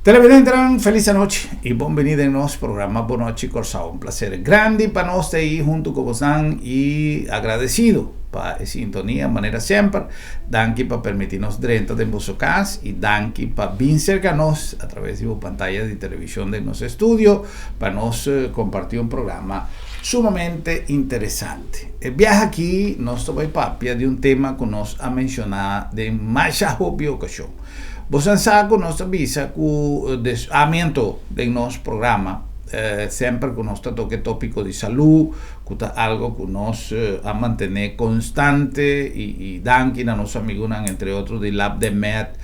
Televidentenan, felis anochi i bon bini den nos programa Bon Nochi Kòrsou. Un plaser grandi pa nos ta ei huntu ku bosnan i agradesido pa e sintonia manera semper. Danki pa permití nos drenta den boso kas i danki pa bin serka nos a traves di bo pantaya di televishon den nos estudio pa nos kompartí un programa sumamente interesante. E biaha aki nos ta bai papia di un tema ku nos a menshoná den masha hopi okashon. Boso sa ku nos ta bisa ku amiento den nos programa semper ku nos ta toka e tópiko di salú, ku ta algo ku nos a mantené konstante i danki na nos amigunan entre otro di Lab de Med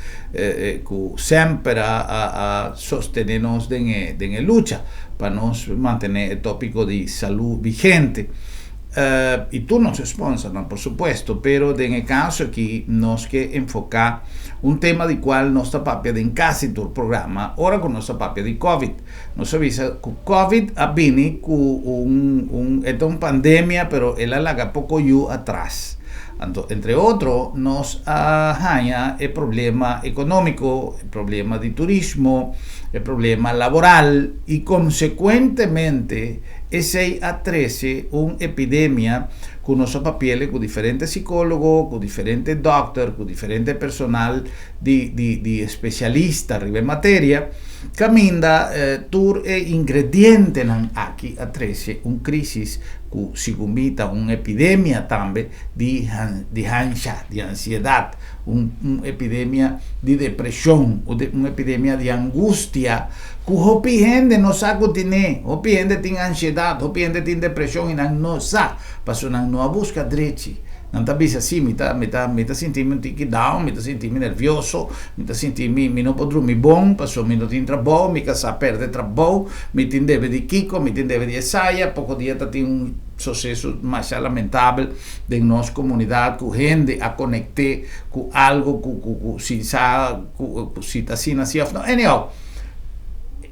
ku semper a sostené nos den e den e lucha pa nos mantené e tópiko di salú vigente. I tur nos sponsornan por supuesto, pero den e kaso aki nos ke enfoká un tema di kual nos ta papia den kasi tur programa ora ku nos ta papia di Covid. Nos a bisa ku Covid a bini ku un un e ta un pandemia pero el a laga poko yu atras. Anto entre otro nos a haña e problema ekonómiko, e problema di turismo, e problema laboral i konsekuentemente Esei a trese un epidemia ku nos a papiele ku diferente sikólogo, ku diferente dòkter, ku diferente personal di di di espesialista riba e materia, kaminda tur e ingredientenan aki a trese un krísis ku segun mi ta un epidemia tambe di di hansha, di ansiedat, un un epidemia di depreshon, un epidemia di angustia. Ku hopi hende no sa ku tine. Hopi hende tin ansiedat, hopi hende tin depreshon i nan no sa, pasobra nan no a buska drechi. Nan ta bisa, Sí, mi ta, mi ta, mi ta sinti mi un tiki down, mi ta sinti mi nervioso, mi ta sinti mi, mi no por drumi bon, pasobra mi no tin trabou, mi kasá pèrdè trabou, mi tin debe di kiko, mi tin debe di esaya. Poko dia ta tin un suseso masha lamentabel den nos komunidat ku hende a konekt'é ku algu ku, ku, ku sin sa ku, ku si ta asina si òf no. Anyhow.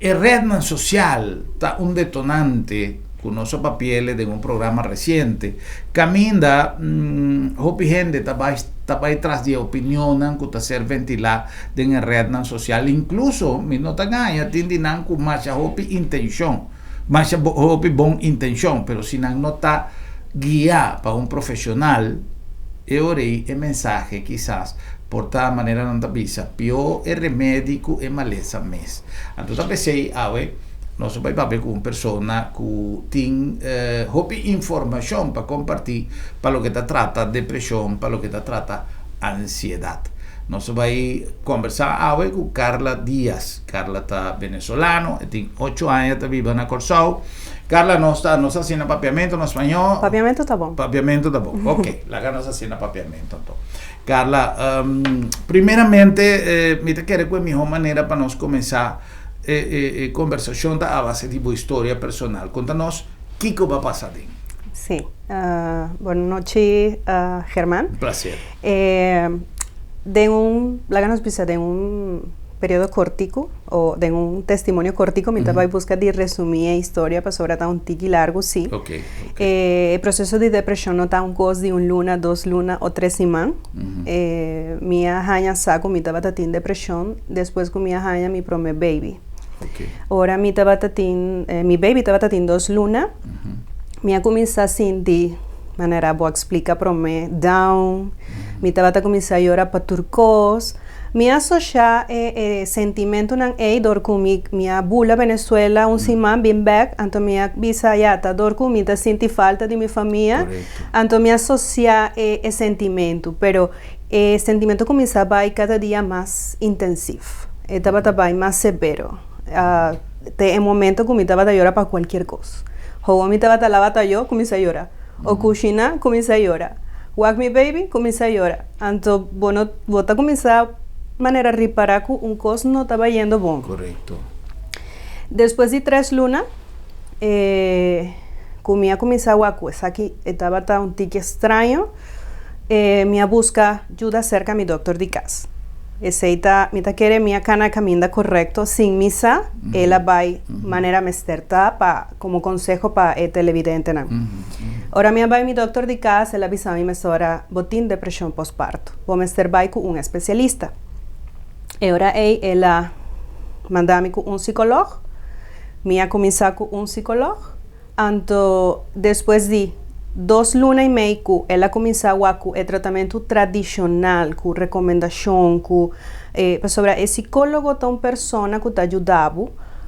E rednan sosial ta un detonante ku nos a papiele den un programa resiente, kaminda hopi hende ta bai ta bai tras di e opinionnan ku ta ser ventilá den e rednan sosial. Inkluso, mi no ta gaña, tin di nan ku masha hopi intenshon, masha hopi bon intenshon, pero si nan no ta guiá pa un profeshonal, e ora ei e mensahe kisas Por ta manera nan ta bisa, pió e remedi ku e malesa mes. Anto ta p'esei awe nos a bai papia ku un persona ku tin hopi informashon pa kompartí pa loke ta trata depreshon, pa loke ta trata ansiedat. Nos a bai kombersá awe ku Carla Diaz. Carla ta venezolano, e tin ocho aña ta biba na Kòrsou. Carla, nos ta nos hasi na papiamentu o na spañó? Papiamentu ta bon. Papiamentu ta bon. Oke, laga nos hasi na papiamentu anto. Carla, primeramente mi ta kere ku e mihó manera pa nos kuminsá e e kombersashon ta a base di bo historia personal. Konta nos kiko bo a pasa aden. Sí. Bon nochi, German. Un plaser. Den un, laga nos bisa den un periodo kortiku o den un testimonio kortiku mi ta bai buska di resumí e historia pasobra ta un tiki largu sí. E proseso di depreshon no ta un kos di un luna, dos luna o tres siman. Mi a haña sa ku mi tabata tin depreshon despues ku mi a haña mi promé baby. Ora mi tabata tin, mi baby tabata tin dos luna, mi a kuminsá sinti manera bo a splika promé down, mi tabata kuminsá yora pa tur kos. Mi a asociá e e sentimentunan ei dor ku mi mi a bula Venezuela un siman bin bèk, anto mi a bisa ya ta dor ku mi ta sinti falta di mi famia, anto mi a asociá e e sentimentu. Pero e sentimentu kuminsá bai kada dia mas intensiv, e tabata bai mas severo, te e momento ku mi tabata yora pa kualkier kos. Howo mi tabata laba tayó, kuminsá yora, o kushiná, kuminsá yora, wak mi baby, kuminsá yora. Anto bo no bo ta kuminsá manera ripará ku un kos no ta bayendo bon. Korekto. Despues di tres luna e ku mi a kuminsá wak ku esaki e tabata un tiki straño, e mi a buska yuda serka mi dòkter di kas. Esei ta mi ta kere mi a kana kaminda korekto sin mi sa el a bai manera mester ta pa komo konseho pa e televidentenan. Ora mi a bai mi dòkter di kas el a bisa mi mesora bo tin depreshon postparto, bo mester bai ku un espesialista. E ora ei el a Manda mi ku un psikólogo. Mi a kuminsá ku un psikólogo. Anto despues di 2 luna i mei ku el a kuminsá ku e tratamentu tradishonal, ku rekomendashon, ku pasobra e psikólogo ta un persona ku ta yuda,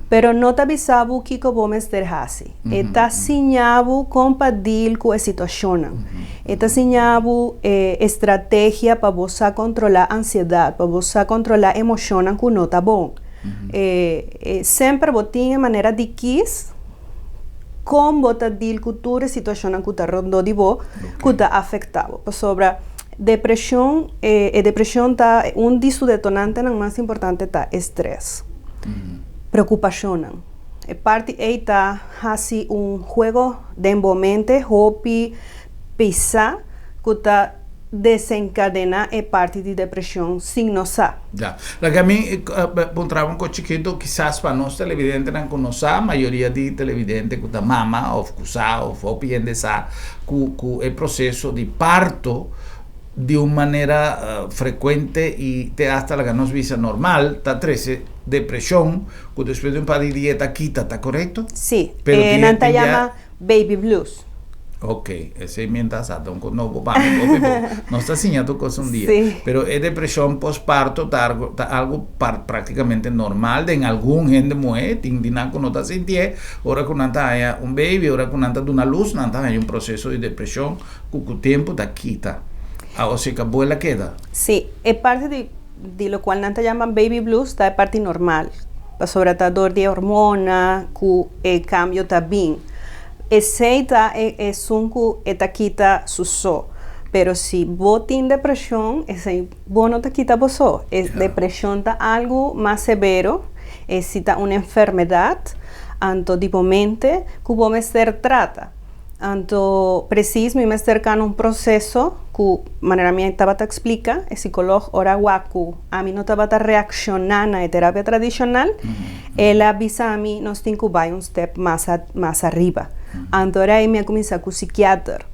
pero no ta bisa bo kiko bo mester hasi. E ta siña bo kon deal ku e situashon. E ta siña bo strategia pa bo kontrolá ansiedat, pa bo kontrolá emoshon ku no ta bon. Semper bo tin manera di kies kon bo ta deal ku tur situashon ku ta rondó di bo, ku ta afektá bo. Pasobra depreshon, depreshon ta un di su detonantenan mas importante ta strès. Preokupashon. E parti ei ta hasi un juego den bo mente, hopi pisá ku ta desenkadená e parti di depreshon sin nos sa. Ya. Laga mi puntra un chikitu, kisas pa nos televidentenan ku no sa, mayoria di televidente ku ta mama òf ku sa òf hopi hende sa ku e proseso di parto di un manera frekuente i te hasta, laga nos bisa, normal, ta trese depreshon ku despues di un par di dia ta kita, ta korekto? Sí, Pero nan ta yama baby blues. Ok, esei mientras ta un nobo pa mi, nos ta siña tur kos un dia. Pero e depreshon postparto ta algo práktikamente normal den algun hende muhé, tin di nan ku no ta sinti, ora ku nan ta un baby, ora ku nan ta duna lus, nan ta un proseso di depreshon ku tempu ta kita. Ah, osea ku abuela keda. Sí, e parti di loke nan ta yama baby blues ta e parti normal. Pasobra ta dor di hormona ku e kambio ta bin. Esei ta esun ku e ta kita su so. Pero si bo tin depreshon, esei bo no ta kita bo so. E depreshon ta algu mas severo, esei ta un enfermedat, anto di mente ku bo mester trata. Anto presis mi mester kana un proseso ku manera mi tabata ekspliká, e psikólogo ora wak ku ami no tabata reakshoná na e terapia tradishonal, el a bisa mi nos tin ku bai un step mas ariba. Anto ei mi a kuminsá ku psikiater.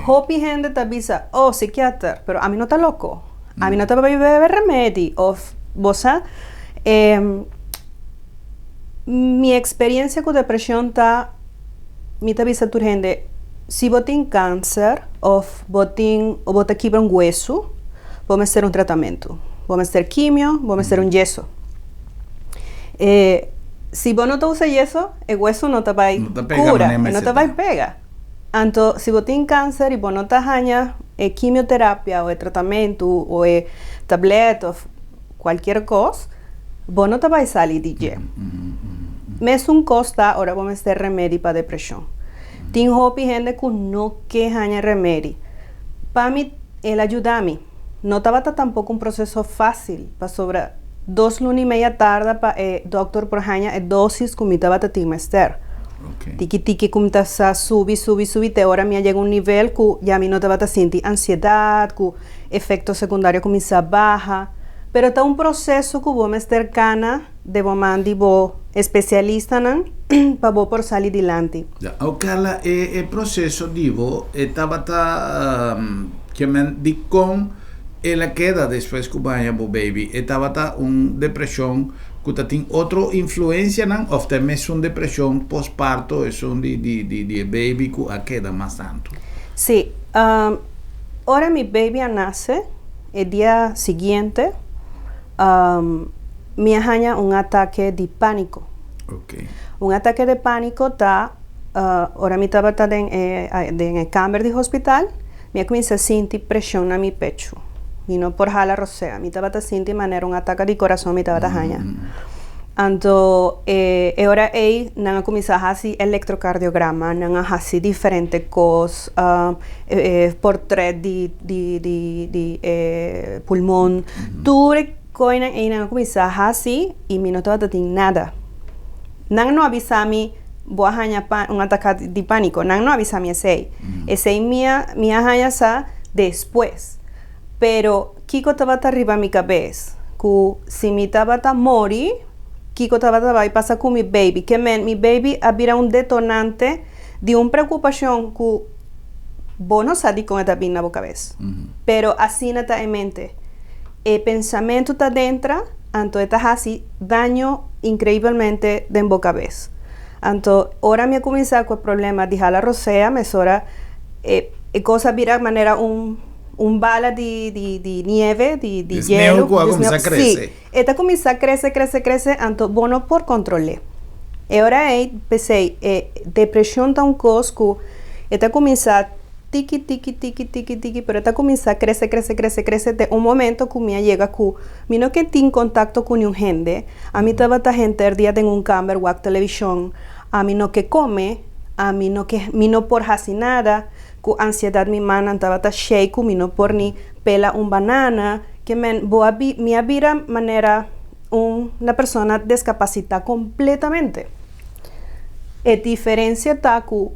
Hopi hende ta bisa, "Oh, psikiater, pero ami no ta loko. Ami no ta bebe remedi," òf bo sa. Mi eksperensia ku depreshon ta, mi ta bisa tur hende, si bo tin kanser òf bo tin òf bo ta kibra un wesu, bo mester un tratamentu. Bo mester kimio, bo mester un yeso. Si bo no ta usa yeso, e wesu no ta bai No ta pega kura, manera no ta bai pega. Anto, si bo tin kanser i bo no ta haña e kimioterapia òf e tratamentu òf e tablet òf kualke kos, bo no ta bai sali di dje. Mesun kos ta ora bo mester remedi pa depreshon. Tin hopi hende ku no ke haña remedi. Pa mi, el a yuda mi. No tabata tampoko un proseso fásil, pasobra 2 luna i mei tarda pa e dòkter por haña e dosis ku mi tabata tin mester. Tiki tiki ku mi ta subi, subi, subi, te ora mi a yega un nivel ku ya mi no tabata sinti ansiedat, ku efekto sekundario kuminsá baha. Pero ta un proseso ku bo mester kana di bo man di bo spesialistanan pa bo por sali dilanti. Ya, o Carla, e proseso di bo tabata ke men di kon el a keda despues ku b'a haña bo baby, e tabata un depreshon ku ta tin otro influensianan òf ta mesun depreshon postparto esun di baby ku a keda mas tantu? Sí, ora mi baby a nase, e dia siguiente, mi a haña un atake di pániko. Un atake di pániko ta, ora mi tabata den kamber di hospital, mi a kuminsá sinti preshon na mi pechu. Mi no por hala rosea. Mi tabata sinti manera un atake di kurason mi tabata haña. Anto, e ora ei, nan a kuminsá hasi elektrokardiograma, nan a hasi diferente kos, portret di pulmon. Tur kosnan ei nan a kuminsá hasi i mi no tabata tin nada. Nan no a bisa mi bo a haña un atake di pániko. Nan no a bisa mi esei. Esei mi a haña sa despues. Pero kiko tabata riba mi kabes? Ku si mi tabata mori, kiko tabata bai pasa ku mi baby? Ke men mi baby a bira un detonante di un preokupashon ku bo no sa di kon e ta bin na bo kabes. Pero asina ta e mente. E pensamentu ta dentro. Anto e ta hasi daño inkreibelmente den bo kabes. Anto ora mi a kuminsá ku e problema di hala rosea, mesora e e kos a bira manera un un bala di di di nieve, di di Di sneu yelo, ku a di kuminsá sneu. Sí, krese. e ta kuminsá krese, krese, krese, anto bo no por kontrol'é. E ora ei, p'esei e depreshon ta un kos ku e ta kuminsá Tiki, tiki, tiki, tiki, tiki, pero e ta kuminsá krese, krese, krese, krese te un momento ku mi a yega ku mi no ke tin kontakto ku niun hende. Ami tabata henter dia den un kamber wak televishon. Ami no ke kome, ami no ke, mi no por hasi nada. Ku ansiedat mi mannan tabata shei ku mi no por ni pela un banana. Ke men, bo a bi, mi a bira manera un na persona deskapasitá kompletamente. E diferencia ta cu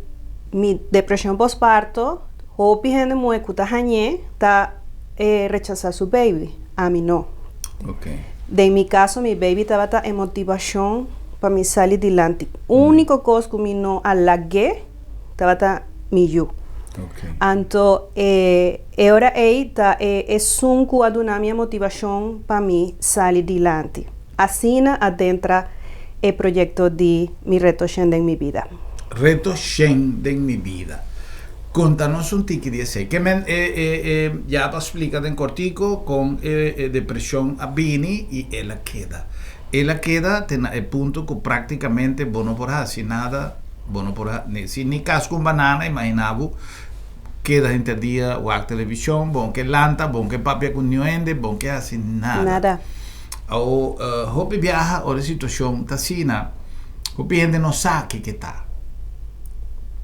mi depresion postparto, hopi hende muhe cu ta hañ'é ta rechasa su baby, ami no. Den mi caso mi baby tabata e motivacion pa mi sali dilanti. Unico cos cu mi no a lag'é tabata mi yu. Anto e ora ey ta e esun cu a duna mi e motivacion pa mi sali dilanti. Asina a dentra e proyekto di Mi Reto Shen den mi bida. Reto Shen den mi bida. Konta nos un tiki di esei. Ke men e e e ya ta splika den kortiko kon e e depreshon a bini i el a keda. El a keda te na e punto ku praktikamente bo no por hasi nada, bo no por ni si ni kas ku un banana, imagina bo keda henter dia wak televishon, bo no ke lanta, bo no ke papia ku niun hende, bo no ke hasi nada. Nada. Awo hopi biaha ora e situacion ta asina, hopi hende no sa kiko e ta.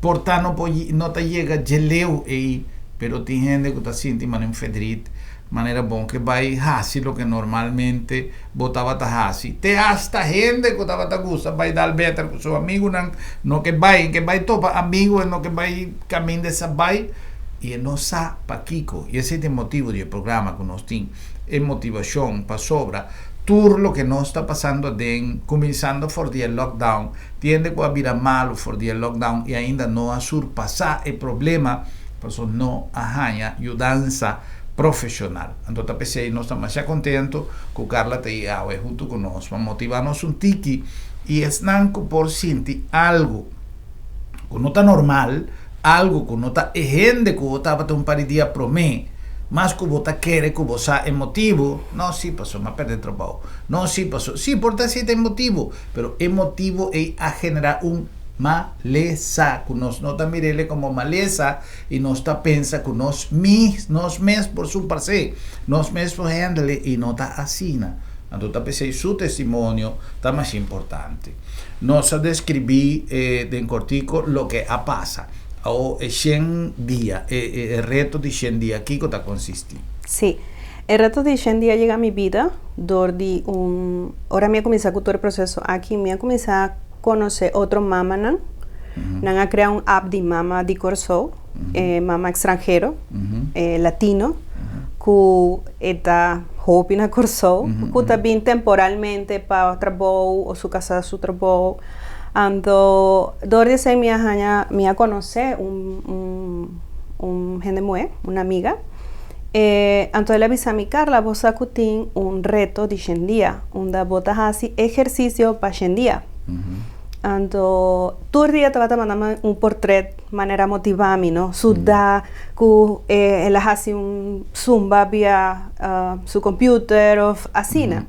Por ta no por no ta yega dje leu ei, pero tin hende ku ta sinti manera un fedrit, manera bon ke bai hasi loke normalmente bo tabata hasi. Te hasta hende ku tabata gusta bai dal beter ku su amigunan no ke bai, ke bai topa amigu, e no ke bai kaminda e sa bai i e no sa pakiko. I esei ta e motibu di e programa ku nos tin. E motivashon pasobra tur loke nos ta pasando aden, kuminsando for di e lockdown, tiende ku a bira malu for di e lockdown i ainda no a surpasá e problema, paso no a haña yudansa profeshonal. Anto ta p'esei nos ta masha kontentu ku Carla ta ei awe huntu ku nos pa motivá nos un tiki i esnan ku por sinti algu ku no ta normal, algu ku no ta e hende ku bo tabata un par di dia promé, mas ku bo ta kere ku bo sa e motibu, no, sí, pasobra mi a pèrdè trabou, no, sí, pasobra, sí, por ta así ta e motibu, pero e motibu ei a generá un malesa ku nos no ta mir'el komo malesa i nos ta pensa ku nos mis, nos mes por supars'é, nos mes por hèndel i no ta asina. Anto ta p'esei su testimonio ta mas importante. Nos a deskribí den kortiko loke a pasa. Awor e shen dia, e reto di shen dia, kiko ta konsistí? Sí. E reto di shen dia yega mi bida dor di un, ora mi a kuminsá ku tur e proseso aki, mi a kuminsá konosé otro mamanan. Nan a krea un app di mama di Kòrsou, mama ekstranhero, latino, ku e ta hopi na Kòrsou, ku ta bin temporalmente pa trabou o su kasá su trabou. Anto dor di esei mi a haña, mi a konosé un un un hende muhé, un amiga. E anto el a bisa mi, Carla, bo sa ku tin un reto di shen dia, unda bo ta hasi ehersisio pa shen dia. Anto tur dia tabata manda mi un portret manera motivá mi, no? Su da ku el a hasi un zumba via su computer of asina.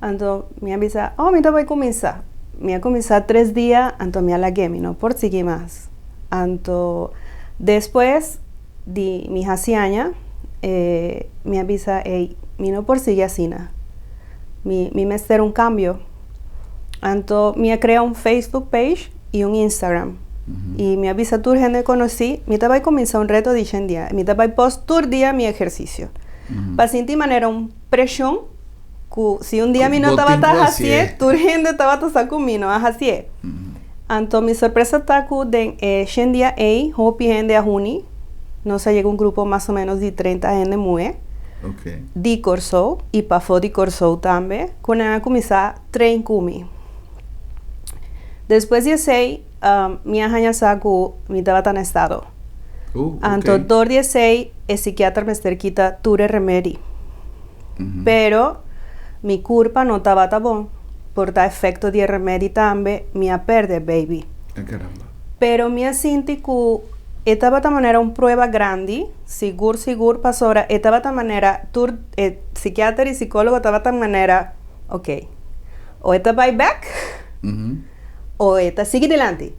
Anto mi a bisa, oh mi ta bai kuminsá. Mi a kuminsá tres dia, anto mi a lag'é, mi no por sigui mas. Anto despues di mi hasi aña, mi a bisa, ey, mi no por sigui asina. Mi mi mester un kambio. Anto mi a krea un Facebook page i un Instagram. I mi a bisa tur hende konosí, mi ta bai kuminsá un reto di shen dia. Mi ta bai post tur dia mi ehersisio. Pa sinti manera un preshon ku si un dia mi no tabata hasié, tur hende tabata sa ku mi no a hasié. Anto mi sorpresa ta ku den e shen dia ei hopi hende a huni. Nos a yega un grupo mas o ménos di 30 hende muhé di Kòrsou i pafó di Kòrsou tambe ku nan a kuminsá train ku mi. Despues di esei mi a haña sa ku mi tabata na estado. Anto dor di esei e sikiatra mester kita tur e remedi. Pero. Mi kurpa no tabata bon. Por ta efekto di e remedi tambe, mi a pèrdè baby. Caramba. Pero mi a sinti ku e tabata manera un prueba grandi, sigur sigur, pasobra e tabata manera tur e sikiater i sikólogo tabata manera, ok, o e ta bai bèk o e ta sigui dilanti.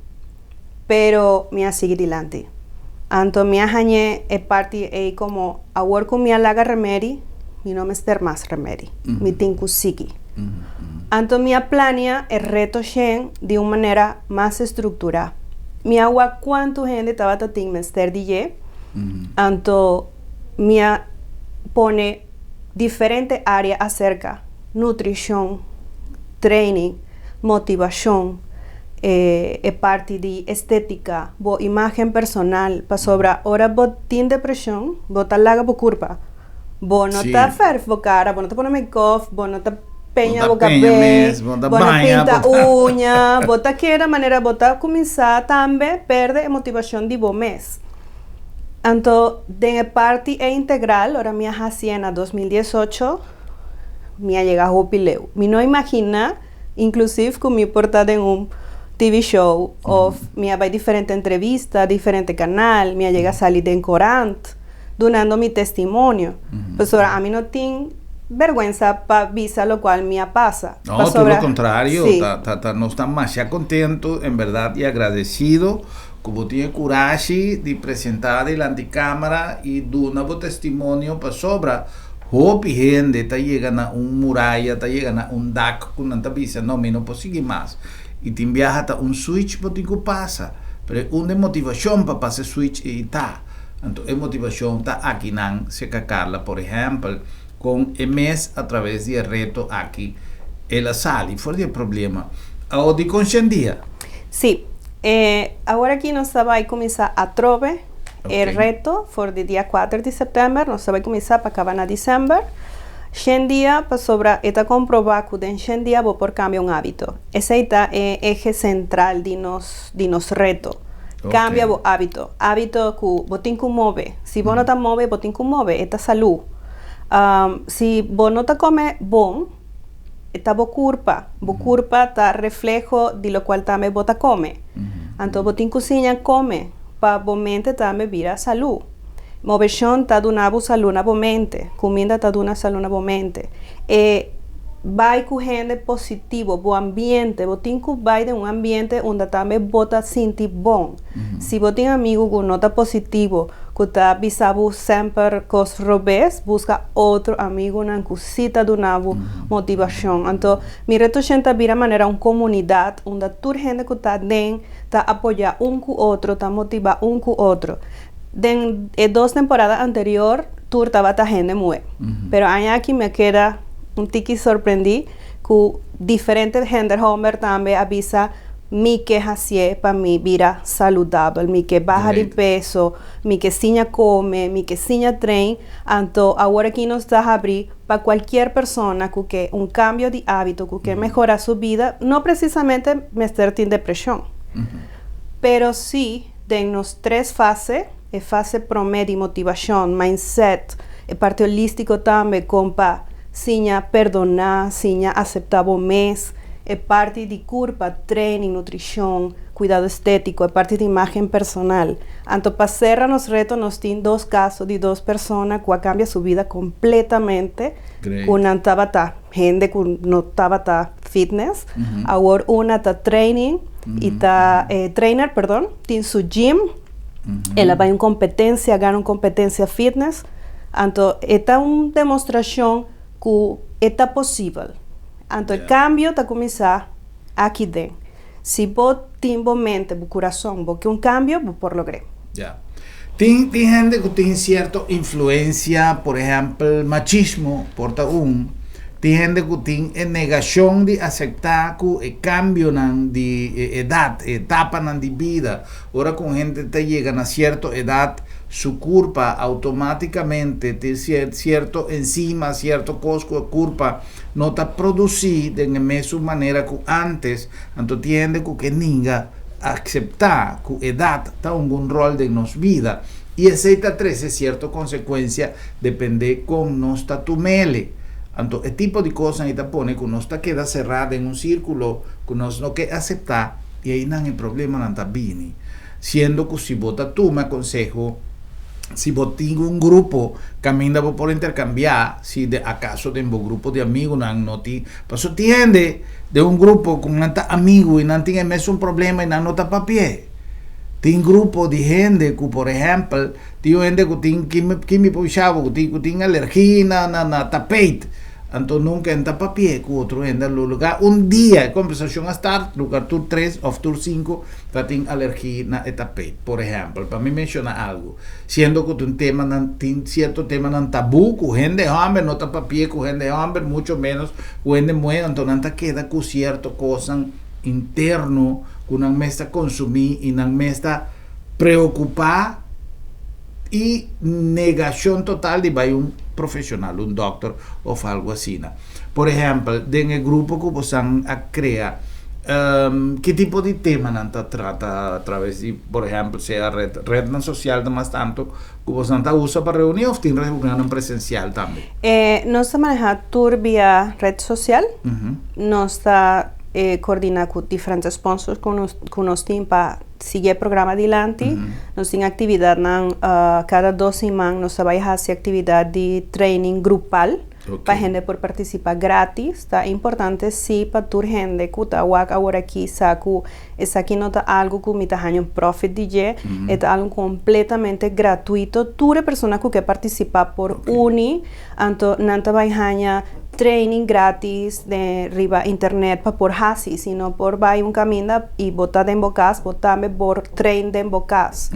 Pero mi a sigui dilanti. Anto mi a hañ'é e parti ei komo awor ku mi a laga remedi, mi no mester mas remedi. Mi tin ku sigui. Anto mi a plania e reto shen di un manera mas estrukturá. Mi a wak kuantu hende tabata tin mester di dje, anto mi a pone diferente área aserka, nutrishon, training, motivashon, e parti di estétika, bo imágen personal, pasobra ora bo tin depreshon bo ta laga bo kurpa, bo no ta fèrf bo kara, bo no ta pone make-up, bo no ta peña bo kabei, bo no pinta uña, bo ta keda manera bo ta kuminsá tambe pèrdè e motivashon di bo mes. Anto den e parti e integral ora mi a hasié na 2018 mi a yega hopi leu. Mi no imaginá inclusive ku mi por ta den un TV show of mi a bai diferente entrevista, diferente kanal, mi a yega sali den korant dunando mi testimonio. Pasobra ami no tin bèrgwensa pa bisa lokual mi a pasa. No, tur lo kontrario, ta ta ta nos ta masha kontentu en bèrdat i agradesido ku bo tin e kurashi di presentá dilanti kámara i duna bo testimonio pasobra hopi hende ta yega na un muraya, ta yega na un dak ku nan ta bisa no mi no por sigui mas i tin biaha ta un switch bo tin ku pasa pero e un den motivashon pa pasa e switch ei ta anto e motivashon ta akinan serka Carla por ehèmpel kon e mes a traves di e reto aki el a sali for di e problema awor di konshendia. Sí, e awor aki nos ta bai kuminsá atrobe e reto for di dia kuater di sèptèmber, nos ta bai kuminsá pa kaba na disèmber. Shen dia pasobra e ta komprobá ku den shen dia bo por kambia un hábito. Esei ta e ehe sentral di nos di nos reto. Kambia bo hábito. Hábito ku bo tin ku move. Si bo no ta move, bo tin ku move. E ta salú. Si bo no ta kome bon, e ta bo kurpa. Bo kurpa ta refleho di lokual tambe bo ta kome. Anto bo tin ku siña kome pa bo mente tambe bira salú. Moveshon ta duna bo salú na bo mente. Kuminda ta duna salú na bo mente. E bai ku hende positivo, bo ambiente, bo tin ku bai den un ambiente unda tambe bo ta sinti bon. Si bo tin amigu ku no ta positivo, ku ta bisa bo semper kos robes, buska otro amigunan ku sí ta duna bo motivashon. Anto, mi Reto Shen ta bira manera un komunidat unda tur hende ku ta aden ta apoyá un ku otro, ta motivá un ku otro. Den e dos temporada anterior tur tabata hende muhé, pero aña aki mi a keda un tiki sorprendí ku diferente hende hòmber tambe a bisa mi ke hasié pa mi bira saludabel, mi ke baha di peso, mi ke siña kome, mi ke siña train. Anto awor aki nos ta habrí pa kualkier persona ku ke un kambio di hábito, ku ke mehorá su bida, no presisamente mester tin depreshon, pero sí den nos tres fase, e fase promé di motivashon, mindset, e parti holístiko tambe kon pa siña perdoná, siña aseptá bo mes, e parti di kurpa, training, nutrishon, kuidado estétiko, e parti di imágen personal. Anto pa sera nos reto nos tin dos kaso di dos persona ku a kambia su bida kompletamente, ku nan tabata hende ku no tabata fitness, awor una ta training i ta trainer perdon, tin su gym, el a bai un kompetensia, a gana un kompetensia fitness, anto e ta un demostrashon ku e ta posibel. Anto e kambio ta kuminsá aki den. Si bo tin bo mente, bo kurason, bo ke un kambio, bo por logr'é. Ya. Tin tin hende ku tin sierto influensia, por ehèmpel machismo por ta un. Tin hende ku tin e negashon di aseptá ku e kambionan di e edat, e etapanan di bida. Ora ku un hende ta yega na sierto edat, su kurpa outomátikamente tin sierto enzima, sierto kos ku e kurpa no ta produsí den e mesun manera ku ántes. Anto tin hende ku ke ninga akseptá ku edat ta hunga un ròl den nos bida i esei ta trese sierto konsekuensia dependé kon nos ta tum'ele. Anto e tipo di kosnan ei ta pone ku nos ta keda será den un sírkulo ku nos no ke aseptá i einan e problemanan ta bini. Siendo ku si bo ta tuma konseho, si bo tin un grupo kaminda bo por interkambiá, si de akaso den bo grupo di amigunan no tin, pasobra tin hende den un grupo ku nan ta amigu i nan tin e mesun problema i nan no ta papi'é. Tin grupo di hende ku por ehèmpel tin un hende ku tin ki mi por bisa bo ku tin ku tin alergia na na na tapeit anto nunka e no ta papia ku otro hende lo lugar un dia e kombersashon a start lugar tur tres òf tur sinku ta tin alergia na e tapeit por ehèmpel pa mi menshona algu siendo ku ta un temanan tin sierto temanan tabú ku hende hòmber no ta papia ku hende hòmber mucho ménos ku hende muhé anto nan ta keda ku sierto kosnan interno ku nan mes ta konsumí i nan mes ta preokupá i negashon total di bai un profeshonal, un dòkter òf algu asina. Por ehèmpel, den e grupo ku bosan a krea, ki tipo di temanan ta trata atraves di, por ehèmpel, sea red, rednan sosial ta mas tantu ku bosan ta usa pa reuní òf tin reunionnan presensial tambe? Nos ta manehá tur via red sosial. Nos ta koordiná ku diferente sponsors ku nos tin pa sigui e programa dilanti. Nos tin aktividatnan kada dos siman nos ta bai hasi aktividat di training grupal pa hende por partisipá gratis. Ta importante si pa tur hende ku ta wak aworakí sa ku esaki no ta algu ku mi ta haña un profit di dje, e ta algu kompletamente gratuito. Tur e persona ku ke partisipá por uni, anto nan ta bai haña training gratis den riba internet pa por hasi. Si no por bai un kaminda i bo ta den bo kas, bo tambe por train den bo kas.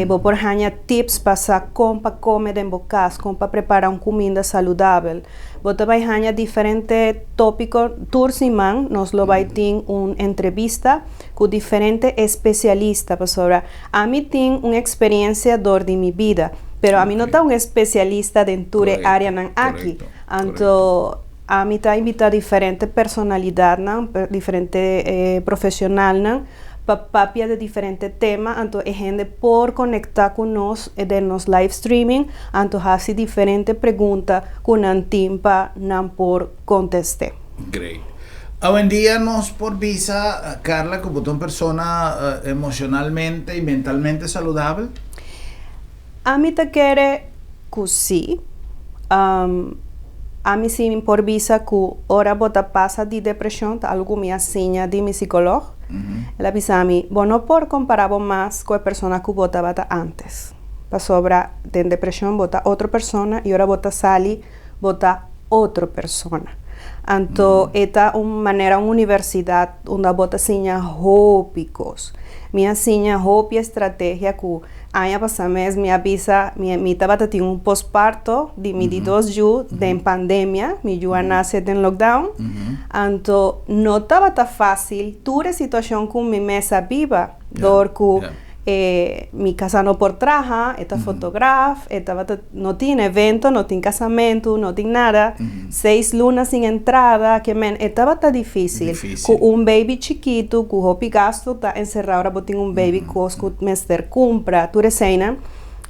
Bo por haña tips pa sa kon pa kome den bo kas, kon pa prepara un kuminda saludabel. Bo ta bai haña diferente tópiko. Tur siman nos lo bai tin un entrevista ku diferente espesialista pasobra ami tin un eksperensia dor di mi bida, pero ami no ta un espesialista den tur e áreanan aki. Anto ami ta invitá diferente personalidatnan, diferente profesionalnan pa papia di diferente tema, anto e hende por konektá ku nos den nos live streaming, anto hasi diferente pregunta ku nan tin pa nan por kontest'é. Great. Awendia nos por bisa, Carla, ku bo ta un persona emoshonalmente i mentalmente saludabel? Ami ta kere ku sí. Ami sí mi por bisa ku ora bo ta pasa di depreshon ta algu ku mi a siña di mi sikolog. El a bisa mi, bo no por kompará bo mas ku e persona ku bo tabata ántes. Pasobra den depreshon bo ta otro persona i ora bo ta sali bo ta otro persona. Anto e ta un manera un universidat unda bo ta siña hopi kos. Mi a siña hopi estrategia ku Aña pasá mes mi a bisa mi mi tabata tin un posparto di mi di dos yu den pandemia, mi yu a nase den lockdown, anto no tabata fácil tur e situashon ku mi mes a biba dor ku e mi kasá no por traha, e ta fotograf, e tabata no tin evento, no tin kasamentu, no tin nada, seis luna sin entrada, ke men e tabata difícil. Ku un baby chikitu ku hopi gastu ta enserá ora bo tin un baby kos ku mester kumpra tur eseinan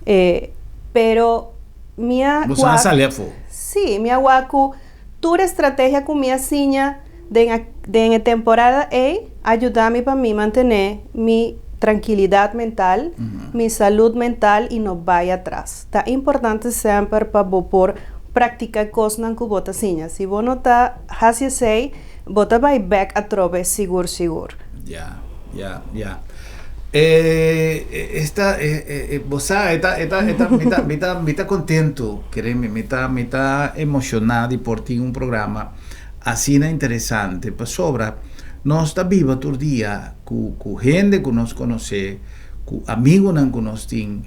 e pero mi a Bo sa sali afó. Sí, mi a wak ku tur e strategia ku mi a siña den den e temporada ei a yuda mi pa mi mantené mi trankilidat mental, mi salud mental i no bai atras. Ta importante semper pa bo por praktiká kosnan ku bo ta siña. Si bo no ta hasi esei, Bo ta bai bek atrobe sigur sigur. Ya, ya, ya. E, esta, e, e, bo sa, e ta, e ta, e ta, mi ta, mi ta, mi ta contento, kereme, mi ta, mi ta emocioná di por tin un programa asina interesante, pasobra nos ta biba tur dia ku, ku hende ku nos konosé, ku amigunan ku nos tin,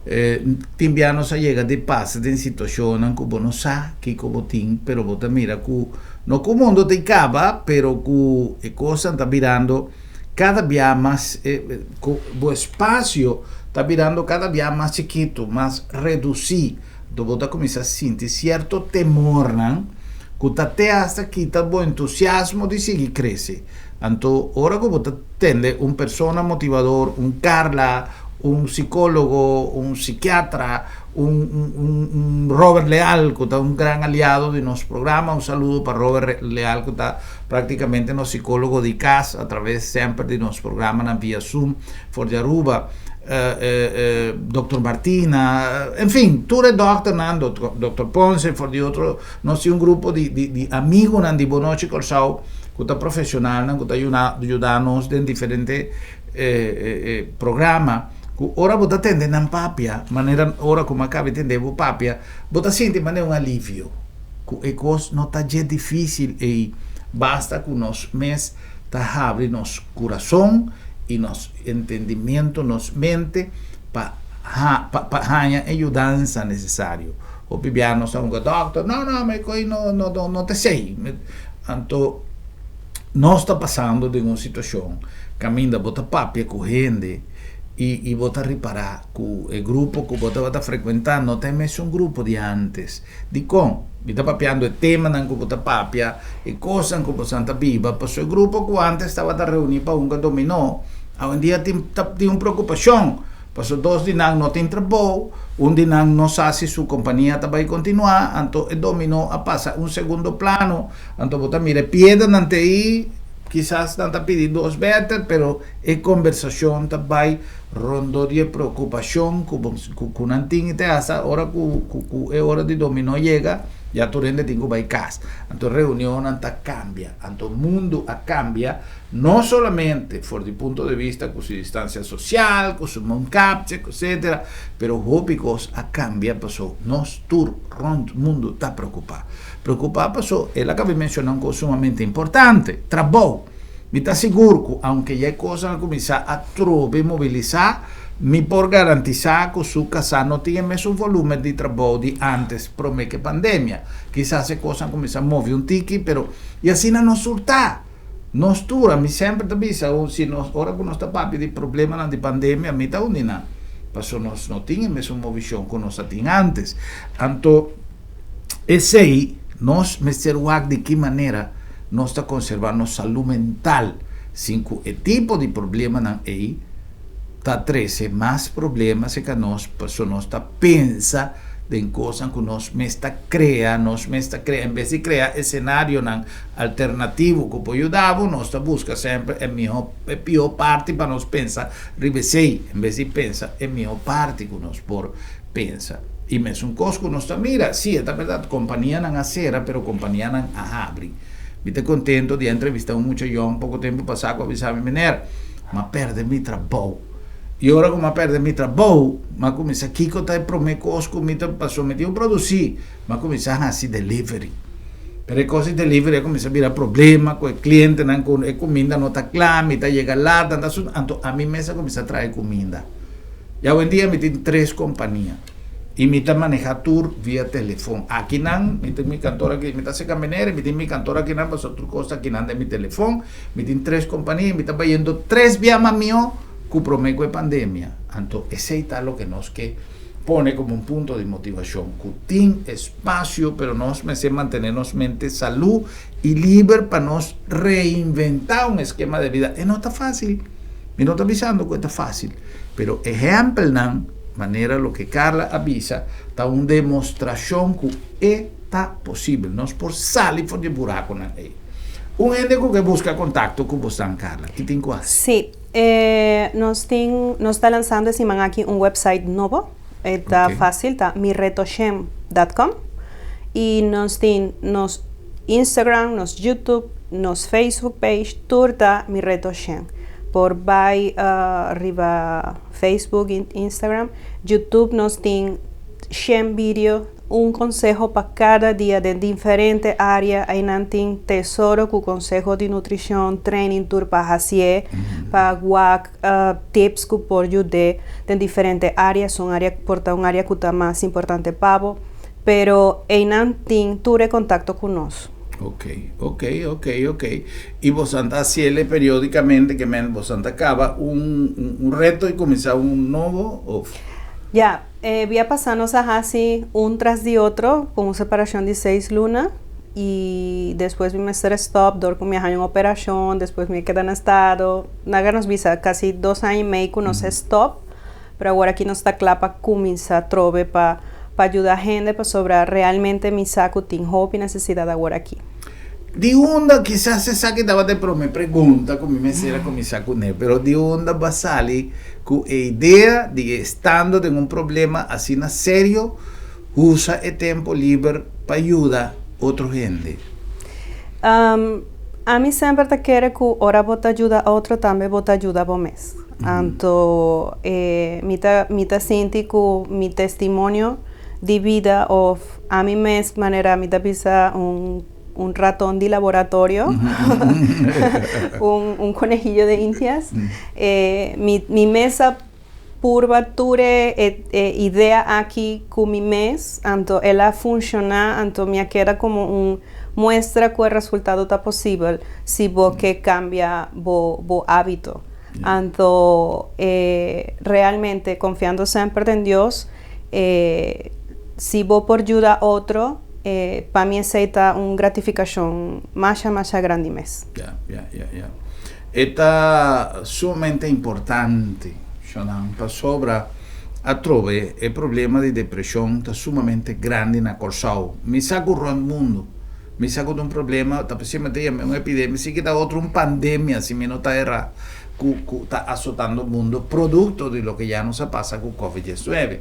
eh, tin bia nos a yega di pasa den situashonnan ku bo no sa kiko bo tin, pero bo ta mira ku No ku mundo ta kaba, pero ku e kosnan ta birando kada bia mas, ku bo espasio ta birando kada bia mas chikitu, mas redusí. Anto bo ta kuminsá sinti sierto temornan ku ta te asta kita bo entusiasmo di sigui krese. Anto ora ku bo ta tende un persona motivador, un Carla, Un psicólogo, un psiquiatra, un Robert Leal, cu ta un gran aliado di nos programa. Un saludo pa Robert Leal, cu ta practicamente nos psicólogo di cas, a traves semper di nos programa via Zoom, for di Aruba. Dr. Martina, en fin, tur e doctor nan, Dr. Ponce, for di otro, nos tin un grupo di amigo nan di Bon Nochi Kòrsou, cu ta profesional nan, cu ta yuda nos den diferente programa, cu ora bo ta tende nan papia, manera ora cu mi a caba di tende bo papia, bo ta sinti manera un alivio, cu e cos no ta dje dificil ei, basta cu nos mes ta habri nos curason y nos entendimiento, nos mente, pa haña e yudansa necesario. Hopi bia nos ta hunga doctor, no, no, mi coi no, no, no, no ta esey. Anto, nos ta pasando den un situacion caminda bo ta papia cu hende y bo ta ripara cu e grupo cu bo tabata frecuenta no ta e mesun grupo di antes. Dicon? Mi ta papiando e temanan cu bo ta papia, e cosnan cu bo ta biba, pasobra e grupo cu antes tabata reuni pa hunga dominó, awendia tin un preocupacion, pasobra dos di nan no tin trabou, un di nan no sa si su compania ta bay continua, anto e dominó a pasa un segundo plano. Anto bo ta mira e piedranan te ei, kisas nan ta pidi dos beter, pero e conversacion ta bay rondó di e preocupacion cu nan tin y te hasta ora cu e ora di dominó yega, ya tur hende tin cu bay cas. Anto reunionnan ta cambia, anto mundo a cambia, no solamente for di punto de vista cu su distancia social, cu su mondkapje, etcetera, pero hopi cos a cambia paso nos tur rond mundo ta preocupa. Preocupa paso el a caba di menciona un cos sumamente importante, trabou. Mi ta sigur cu aunke ya e cosnan a cuminsa a trobe mobilisa, mi por garantisa cu su casa no tin e mesun volumen di trabou di antes prome cu e pandemia. Kisas e cosnan a cuminsa move un tiki, pero y asina nos tur ta. Nos tur, ami semper ta bisa, si nos ora cu nos ta papia di problemanan di pandemia, mi ta uni nan, paso nos no tin e mesun movicion cu nos a tin antes. Anto esey nos mester wak di ki manera nos ta conserva nos salud mental sin cu e tipo di problemanan ey ta trece mas problema cerca nos, paso nos ta pensa den cosnan cu nos mes ta crea, nos mes ta crea, en bes di crea escenarionan alternativo cu por yuda bo, nos ta busca semper e miho, e pio parti pa nos pensa riba esey, en bes di pensa e miho parti cu nos por pensa. Y mesun cos cu nos ta mira, si, e ta berdad, companianan a cera, pero companianan a habri. Mi ta contento di a entrevista un mucha yong poco tempo pasa cu a bisa mi, "Meneer, m'a perde mi trabou. Y ora cu m'a perde mi trabou, m'a cuminsa kico ta e prome cos cu mi ta paso mi tin cu produci? M'a cuminsa haci delivery. Pero e cos di delivery a cuminsa bira problema cu e clientenan cu e cuminda no ta cla, mi ta yega laat, anto ami mes a cuminsa trae cuminda. Y awendia mi tin tres compania y mi ta maneha tur via telefon. Akinan mi tin mi kantor aki, mi ta seca meneer y mi tin mi kantor akinan pasobra tur cos ta akinan den mi telefon. Mi tin tres compania y mi ta bayendo tres bia mas miho cu prome cu e pandemia. Anto esey ta loke nos ke pone como un punto di motivacion, cu tin espacio pero nos mester mantene nos mente salud y liber pa nos reinventa un esquema de vida. E no ta facil. Mi no ta bisando cu e ta facil, pero ehempelnan manera loke Carla a bisa ta un demostracion cu e ta posibel. Nos por sali for di e buraconan ey. Un hende cu ke busca contacto cu bosan, Carla, ki tin cu haci? Sí, nos tin, nos ta lanzando e siman aki un website nobo. E ta facil, ta miretoshem.com y nos tin nos Instagram, nos YouTube, nos Facebook page, tur ta Mi Reto Shen. Por bay riba Facebook y Instagram. YouTube nos tin 100 video, un conseho pa cada dia den diferente area. Eynan tin tesoro cu conseho di nutricion, training tur pa haci, pa wak tips cu por yuda den diferente area. Un area por ta un area cu ta mas importante pa bo. Pero eynan tin tur e contacto cu nos. Ok. Y boso ta haci'e periodicamente, kiermen boso ta caba un reto y cuminsa un nobo? Of? Ya, biaha pasa nos a haci un tras di otro, cu un separacion di 6 luna y despues mi mester stop door cu mi a un operacion, despues mi a keda na estado. Laga nos bisa casi 2 aña y mei cu nos stop. Pero awor aki nos ta kla pa kuminsá trobe pa pa yuda hende pasobra realmente mi sa ku tin hopi nesesidat awor aki. Di unda, kisas esaki tabata e promé pregunta ku mi mester a kuminsá kuné, pero di unda bo a sali ku e idea di estando den un problema asina serio, usa e tempu liber pa yuda otro hende? Ami semper ta kere ku ora bo ta yuda otro tambe bo ta yuda bo mes. Anto mi ta mi ta sinti ku mi testimonio di bida òf ami mes manera mi ta bisa un un raton di laboratorio, un un conejillo de indias, mi mi mes a purba tur e e idea aki ku mi mes, anto el a funshoná, anto mi a keda komo un muestra ku e resultado ta posibel si bo ke kambia bo bo hábito. Anto realmente konfiando semper den Dios, si bo por yuda otro, pa mi esei ta un gratifikashon masha masha grandi mes. Ya, ya, ya, ya. E ta sumamente importante, Shonan, pasobra atrobe e problema di depreshon ta sumamente grandi na Kòrsou. Mi sa ku rònt mundu, mi sa ku ta un problema, ta posiblemente yama un epidemia, si ke ta otro un pandemia, si mi no ta erá, ku ku ta asotando mundo produkto di loke ya nos a pasa ku covid 19.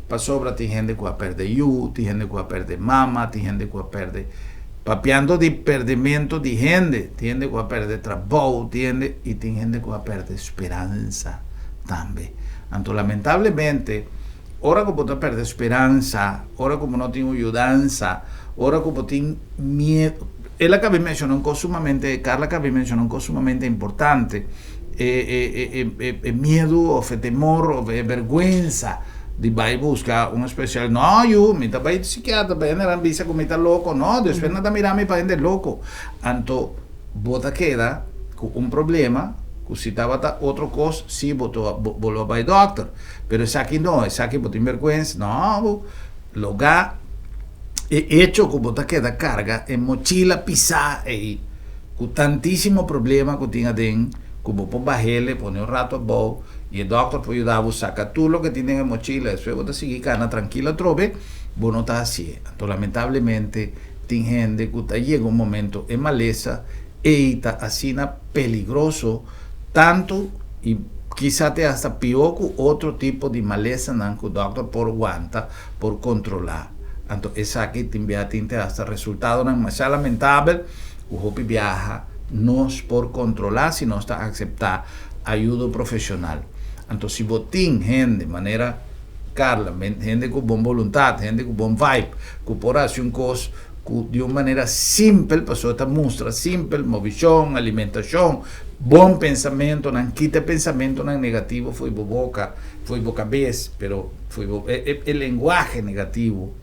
Pasobra tin hende ku a pèrdè yu, tin hende ku a pèrdè mama, tin hende ku a pèrdè, papiando di pèrdimento di hende, tin hende ku a pèrdè trabou, tin hende, i tin hende ku a pèrdè speransa tambe. Anto lamentablemente ora ku bo ta pèrdè speransa, ora ku bo no tin un yudansa, ora ku bo tin miedu, el a kabi menshoná un kos sumamente, Carla a kabi menshoná un kos sumamente importante, e e e e miedu òf e temor òf e bèrgwensa di bai buska un espesial, no yu, mi ta bai sikiatra, pa hende nan bisa ku mi ta loko, no, despues nan ta mira mi pa hende loko. Anto bo ta keda ku un problema ku si tabata otro kos si bo ta bo lo a bai dòkter, pero esaki no, esaki bo tin bèrgwensa, no, bo logá. E echo ku bo ta keda karga e mochila pisá ei ku tantísimo problema ku tin aden ku bo por bah'el e pone un ratu abou i e dòkter por yuda bo saka tur loke tin den e mochila despues bo ta sigui kana trankil atrobe, bo no ta hasié. Anto lamentablemente tin hende ku ta yega un momento e malesa ei ta asina peligroso tantu i kisa te hasta pió ku otro tipo di malesanan ku dòkter por wanta por kontrolá. Anto esaki tin bia tin te hasta resultadonan masha lamentabel ku hopi biaha nos por kontrolá si nos ta akseptá ayudo profeshonal. Anto si bo tin hende manera Carla, hende ku bon boluntat, hende ku bon vibe, ku por hasi un kos ku di un manera simpel, pasobra ta mustra simpel, movishon, alimentashon, bon pensamentonan, kita e pensamentonan negativo fo'i bo boka, fo'i bo kabes, pero fo'i bo e e lenguahe negativo.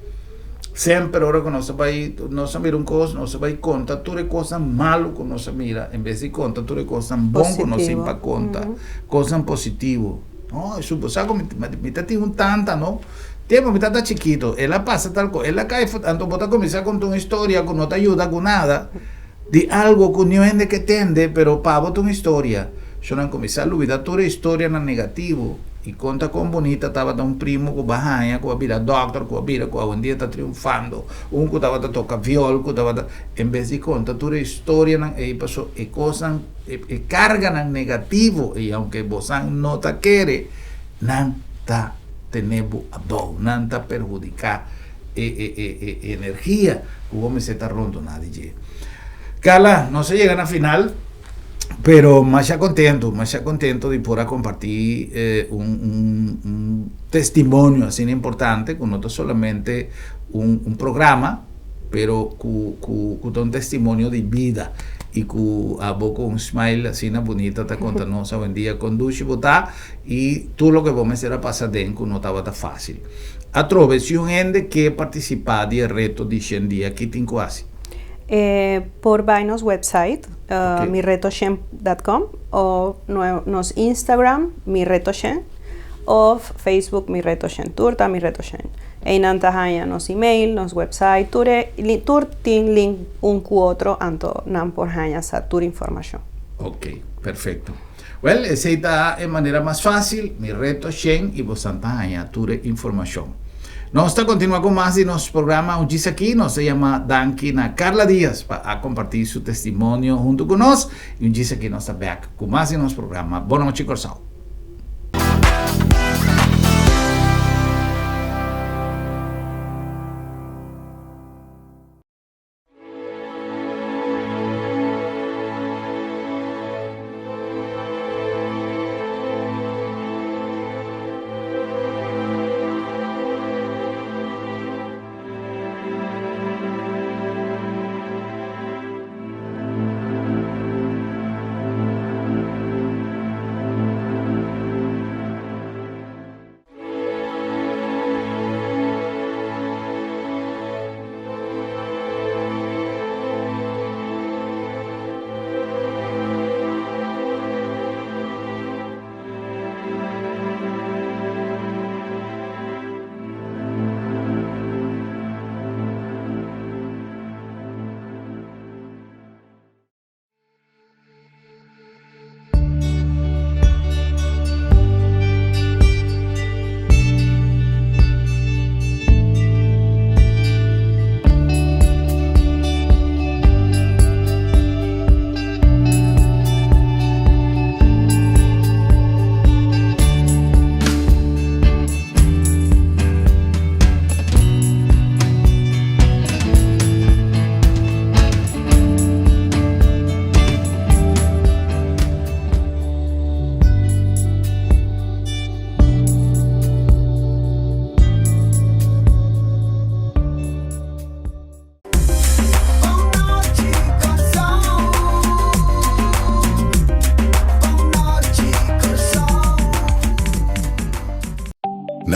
Semper ora ku nos ta bai nos a mira un kos, nos ta bai konta tur e kosnan malu ku nos a mira, en bes di konta tur e kosnan bon ku nos tin pa konta, kosnan positivo. No, esun bo sa ku mi mi ta tin un tanta no, tempu mi tata chikito, el a pasa tal kos, el a kai anto bo ta kuminsá konta un historia ku no ta yuda ku nada, di algu ku niun hende ke tende, pero pa bo ta un historia. So nan kuminsá lubidá tur e historianan negativo i konta kon bunita tabata un primo ku bo a haña, ku a bira dòkter, ku a bira ku awendia ta triunfando, un ku tabata toka viòl, ku tabata, en bes di konta tur e historianan ei paso e kosnan, e karganan negativo ei aunke bosan no ta kere, nan ta tene bo abou, nan ta perhudiká e energia ku bo mester ta rondoná di dje. Carla, nos a yega na final, pero masha contento, masha contento di por a compartí un, un, un testimonio asina importante ku no ta solamente un, un programa, pero ku, ku, ku ta un testimonio di bida i ku abo ku un smile asina bunita ta konta nos awendia kon dushi bo ta i tur loke bo mester a pasa den ku no tabata fácil. Atrobe, si un hende ke partisipá di e reto di shen dia, ki tin ku hasi? E por bai nos website, miretoshen.com o nos Instagram, miretoshen, of Facebook, miretoshen. Tur ta miretoshen. Einan ta haña nos email, nos website, tur e tur tin link un ku otro, anto nan por haña sa tur informashon. Ok, perfecto. Well, esei ta e manera mas fácil, mi reto shen i bosan ta haña tur e informashon. Nos ta kontinuá ku mas di nos programa un djis aki. Nos ta yama danki na Carla Diaz pa a kompartí su testimonio huntu ku nos. I un djis aki nos ta bèk ku mas di nos programa Bon Nochi Kòrsou.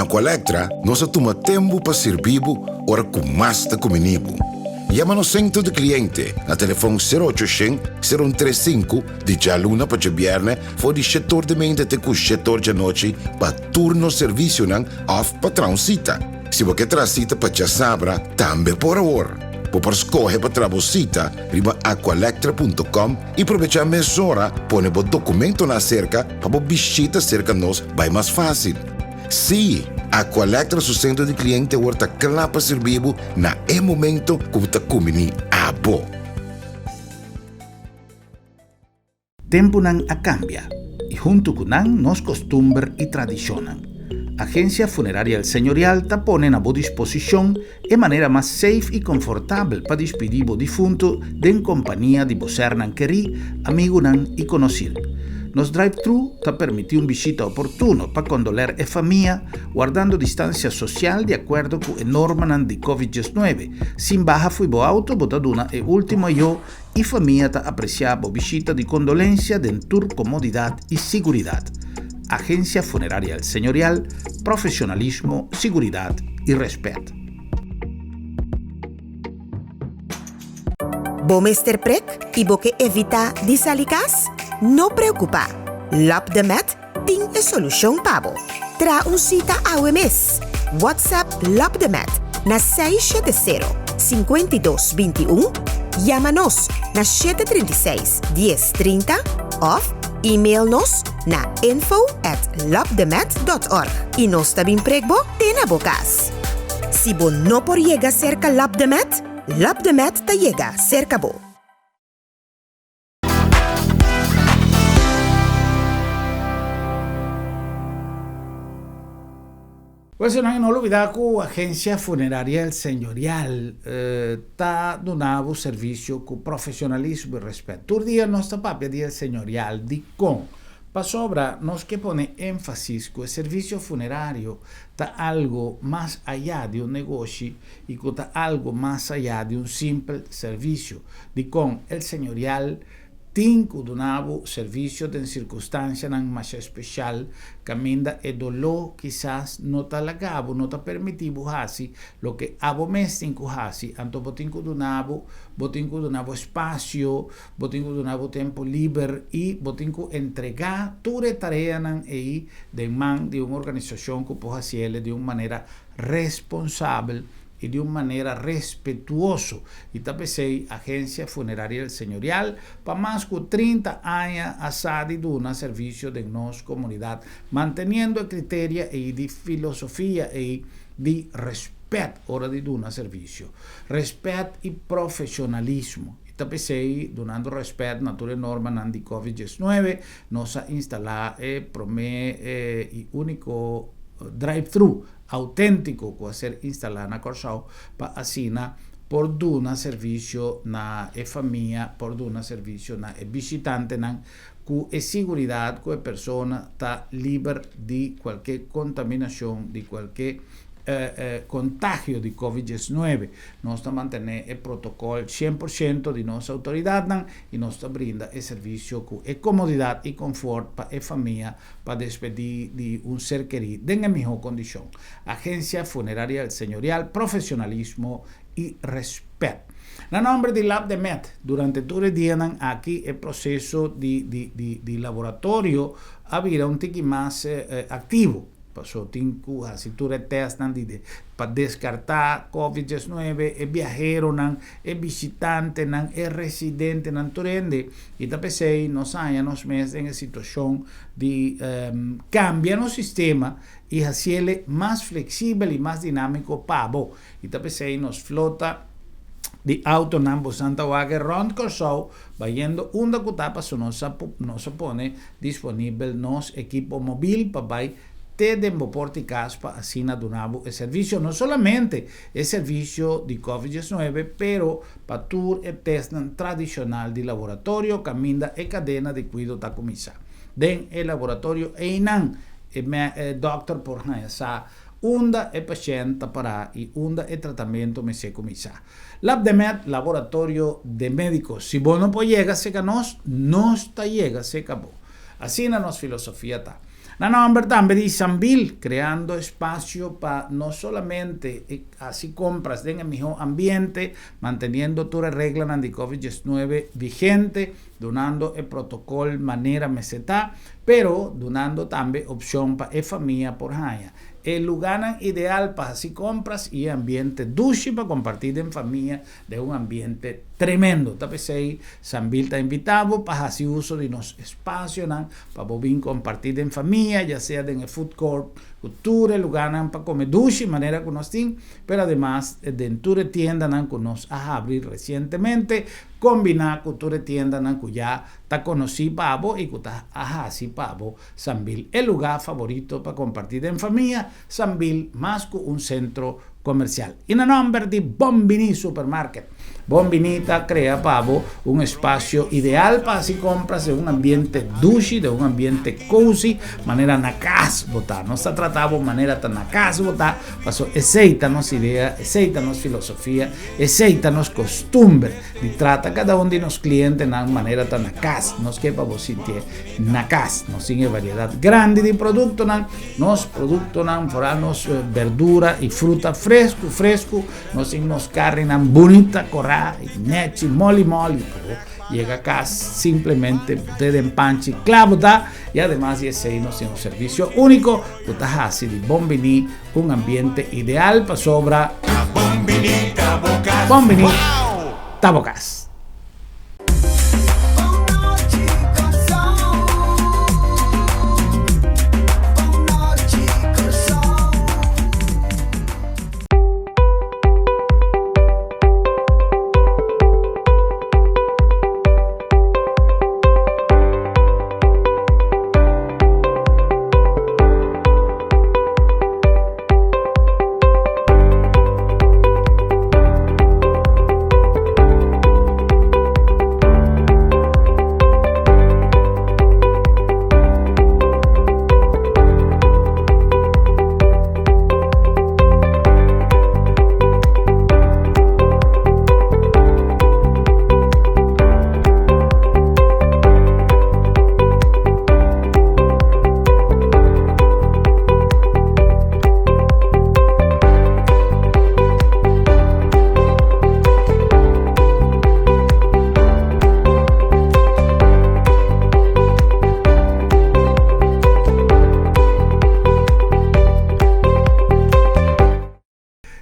Na Colectra nos a tuma tembu pa sirbi bo ora ku mas ta kumini bo. Yama nos sentro di kliente na telefon sero ocho shen, sero un tres sinku di djaluna pa djabièrnè for di shetor di meinta te ku shetor djanochi pa tur nos servisionan òf pa traha un sita. Si bo ke traha sita pa djasabra tambe por awor. Bo por skohe pa traha bo sita riba aqualectra punto com i probechá mesora pone bo dokumentonan aserka pa bo bishita serka nos bai mas fásil. Sí, Aqualectra su sentro di kliente awor ta kla pa sirbi bo na e momento ku bo ta kumbiní abo. Tempunan a kambia i huntu ku nan nos kostumber i tradishonnan. Agensia Funeraria El Señorial ta pone na bo disposishon e manera mas safe i konfortabel pa dispidí bo difuntu den kompania di bo sernan kerí, amigunan i konosir. Nos drive-thru ta permití un bishita oportuno pa kondoler e famia, wardando distansia sosial di akuerdo ku e normanan di Covid diesnuebe. Sin baha fui bo auto bo ta duna e último ayó i famia ta apresiá bo bishita di kondolensia den tur komodidat i siguridat. Agensia Funeraria El Señorial, profesionalismo, siguridat i rèspèt. Bo mester prek i bo ke evitá di sali kas? No preokupá! Lap de Met tin e solushon pa bo. Traha un sita awe mes! WhatsApp Lap de Met na 670 52 21, yama nos na 736 10 30 òf email nos na info at lapdemet.org i nos ta bin prek bo te na bo kas. Si bo no por yega serka Lap de Met, Lap de Met ta yega serka bo. Pues nan no olbida ku Agencia Funeraria El Señorial ta duna bo servicio ku profesionalismo i respet. Tur dia nos ta papia di El Señorial. Dikon? Pasobra nos ke pone énfasis ku e servicio funerario ta algo mas ayá di un negoshi i ku ta algo mas ayá di un simpel servicio. Dikon El Señorial Tin ku duna bo servisio den sirkunstansianan masha spesial kaminda e doló kisas no ta laga bo, no ta permití bo hasi loke abo mes tin ku hasi. Anto bo tin ku duna bo, bo tin ku duna bo espasio, bo tin ku duna bo tempu liber i bo tin ku entregá tur e tareanan ei den man di un organisashon ku por hasiel di un manera responsabel. i di un manera respetuoso i ta p'esei Agencia Funeraria El Señorial pa mas ku 30 aña a sa di duna servisio den nos komunidat manteniendo e kriteria ei di filosofia ei di rèspèt ora di duna servisio, rèspèt i profeshonalismo. I ta p'esei, dunando rèspèt na tur e normanan di Covid 19, nos a instalá e promé i úniko drive-thru outéntiko ku a ser instalá na Kòrsou pa asina por duna servisio na e famia, por duna servisio na e bishitantenan ku e siguridat ku e persona ta liber di kualke kontaminashon, di kualke kontagio di Covid 19. Nos ta mantené e protokòl 100% di nos outoridatnan i nos ta brinda e servisio ku e komodidat i konfòrt pa e famia pa despedí di un ser kerí den e mihó kondishon. Agensia Funeraria El Señorial, profesionalismo i rèspèt. Na nòmber di Lab de Med, durante tur e dianan aki e proseso di di di di laboratorio a bira un tiki mas aktivo. Paso tin ku hasi tur e tèstnan di de pa deskartá Covid 19, e biaheronan, e bishitantenan, e residentenan, tur hende. I ta p'esei nos haña nos mes den e situashon di kambia nos sistema i hasiel mas fleksibel i mas dinámiko pa bo. I ta p'esei nos flota di autonan bosan ta wak rònt Kòrsou bayendo unda ku ta paso nos a nos a pone disponibel nos ekipo mobil pa bai te den bo porta i kas pa asina duna bo e servisio, no solamente e servisio di Covid 19 pero pa tur e testnan tradishonal di laboratorio kaminda e kadena di kuido ta kuminsá. Den e laboratorio einan e dòkter por haña sa unda e pashènt ta pará i unda e tratamentu mester kuminsá. Labdemed, Laboratorio de Médicos. Si bo no por yega serka nos, nos ta yega serka bo. Asina nos filosofia ta. Na nòmber tambe di Sambil, kreando espasio pa no solamente hasi kompras den e mihó ambiente, manteniendo tur e reglanan di Covid 19 vigente, dunando e protokòl manera mester ta, pero dunando tambe opshon pa e famia por haña e lugánan ideal pa hasi kompras i e ambiente dushi pa kompartí den famia den un ambiente tremendo. Ta p'esei Sambil ta invitá bo pa hasi uso di nos espasionan pa bo bin kompartí den famia, ya sea den e food court ku tur e lugánan pa kome dushi manera ku nos tin, pero ademas den tur e tiendanan ku nos a habri resientemente, kombiná ku tur e tiendanan ku ya ta konosí pa bo i ku ta a hasi pa bo Sambil e lugá favorito pa kompartí den famia, Sambil mas ku un sentro komersial. I na nòmber di Bon Biní Supermarket, Bon Biní ta krea pa bo un espasio ideal pa hasi kompras den un ambiente dushi, den un ambiente kosi, manera na kas bo ta. Nos ta trata bo manera ta na kas bo ta, paso esei ta nos idea, esei ta nos filosofia, esei ta nos kostumber di trata kada un di nos klientenan manera ta na kas. Nos ke pa bo sintié na kas. Nos tin e variedat grandi di produktonan. Nos produktonan, foral nos berdura i fruta fresku fresku. Nos tin nos karninan bunita, korá, nechi, moli moli. Bo yega kas simplemente bot'é den panchi, kla bo ta. I ademas di esei nos tin un servisio úniko ku ta hasi di Bon Biní un ambiente ideal pasobra Bon Biní ta bo kas. Bon Biní ta bo kas.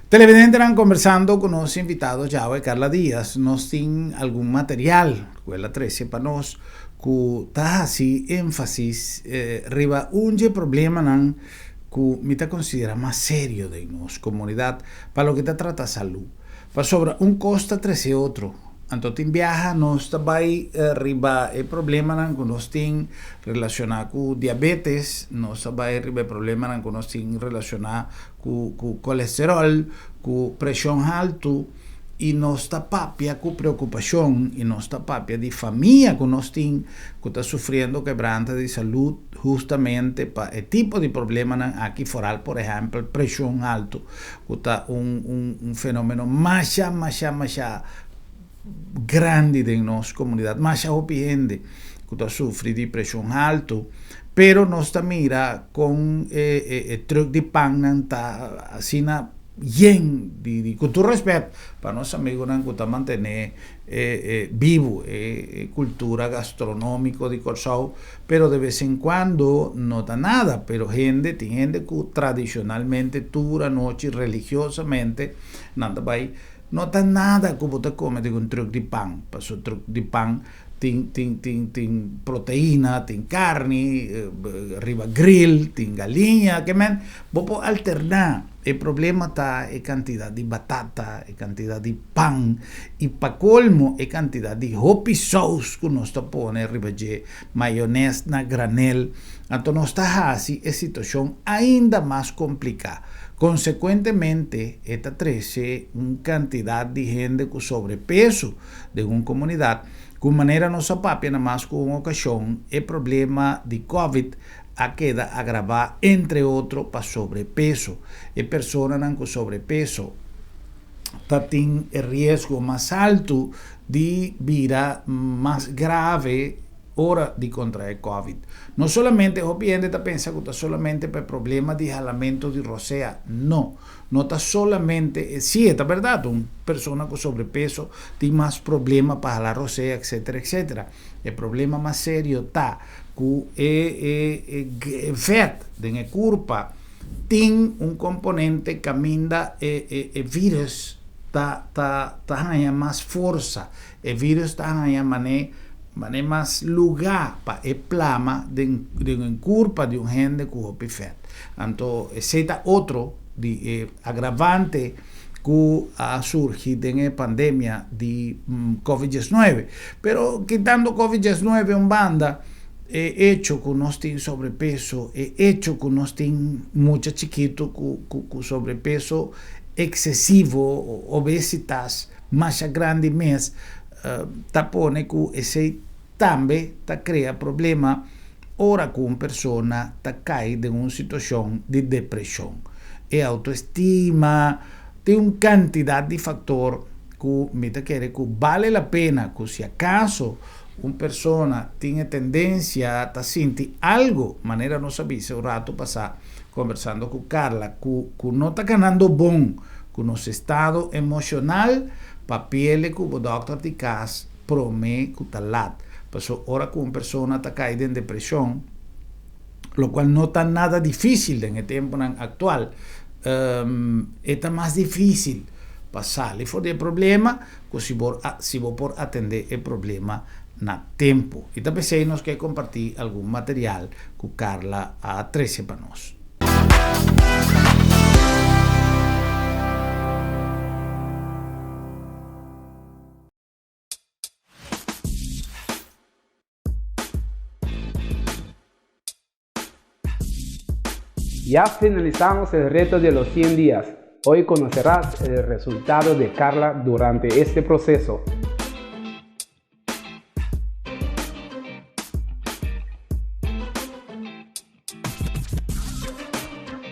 Televidentenan kombersando ku nos invitado djawe Carla Diaz, nos tin algun material ku el a trese pa nos ku ta hasi énfasis riba un dje problemanan ku mi ta konsiderá mas serio den nos komunidat pa loke ta trata salú. Pasobra un kos ta trese otro. Anto tin biaha nos ta bai riba e problemanan ku nos tin relashoná ku diabetes, nos ta bai riba e problemanan ku nos tin relashoná ku ku kolesteròl, ku preshon haltu i nos ta papia ku preokupashon i nos ta papia di famia ku nos tin ku ta sufriendo kebranta di salud hustamente pa e tipo di problemanan aki foral por ehèmpel preshon haltu. Ku ta un un un fenomeno masha masha masha grandi den nos komunidat. Masha hopi hende ku ta sufri di preshon haltu, pero nos ta mira kon e e e trùk di pannan ta asina yen di di ku tur rèspèt pa nos amigunan ku ta mantené e e bibu e e kultura gastronómiko di Kòrsou, pero de bes en cuando no ta nada, pero hende, tin hende cu tradicionalmente tur anochi religiosamente nan ta bay, no ta nada cu bo ta come den un truck di pan, pasobra truck di pan tin tin tin tin proteina, tin carni riba grill, tin galiña, ke men bo por alterna. E problema ta e cantidad di batata, e cantidad di pan y pa colmo e cantidad di hopi saus cu nos ta pone riba dje, mayones na granel. Anto nos ta haci e situacion ainda mas complica. Consecuentemente e ta trece un cantidad di hende cu sobrepeso den un comunidad cu manera nos a papia na mas cu un ocasion e problema di covid a keda agravá entre otro pa sobrepeso. E personanan ku sobrepeso ta tin e riesgo mas altu di bira mas grave ora di kontraé covid. No solamente hopi hende ta pensa ku ta solamente pa e problema di halamentu di rosea. No, no ta solamente e, sí e ta bèrdat un persona ku sobrepeso tin mas problema pa hala rosea etcetera etcetera. E problema mas serio ta ku e e vèt den e kurpa tin un komponente kaminda e e e vírùs ta ta ta haña mas forsa. E vírùs ta haña mané mané mas lugá pa e plama den den e kurpa di un hende ku hopi vèt. Anto esei ta otro di e agravante ku a surgi den e pandemia di Covid diesnuebe. Pero kitando Covid diesnuebe un banda, e echo ku nos tin sobrepeso, e echo ku nos tin mucha chikitu ku ku sobrepeso eksesivo, obesitas masha grandi mes, ta pone ku esei tambe ta krea problema ora ku un persona ta kai den un situashon di depreshon. E autoestima, tin un kantidat di faktor ku mi ta kere ku bale la pena ku si akaso un persona tin e tendensia ta sinti algu, manera nos a bisa un ratu pasá kombersando ku Carla, ku ku no ta ganando bon ku nos estado emoshonal, papiele ku bo dòkter di kas promé ku ta lat. Paso ora ku un persona ta kai den depreshon, lokual no ta nada difísil den e tempunan aktual, e ta mas difísil pa sali for di e problema ku si bo si bo por atendé e problema na tempu. I ta p'esei nos ke kompartí algun material ku Carla a trese pa nos. Ya finalizamos el reto de los 100 días. Hoy conocerás el resultado de Carla durante este proceso.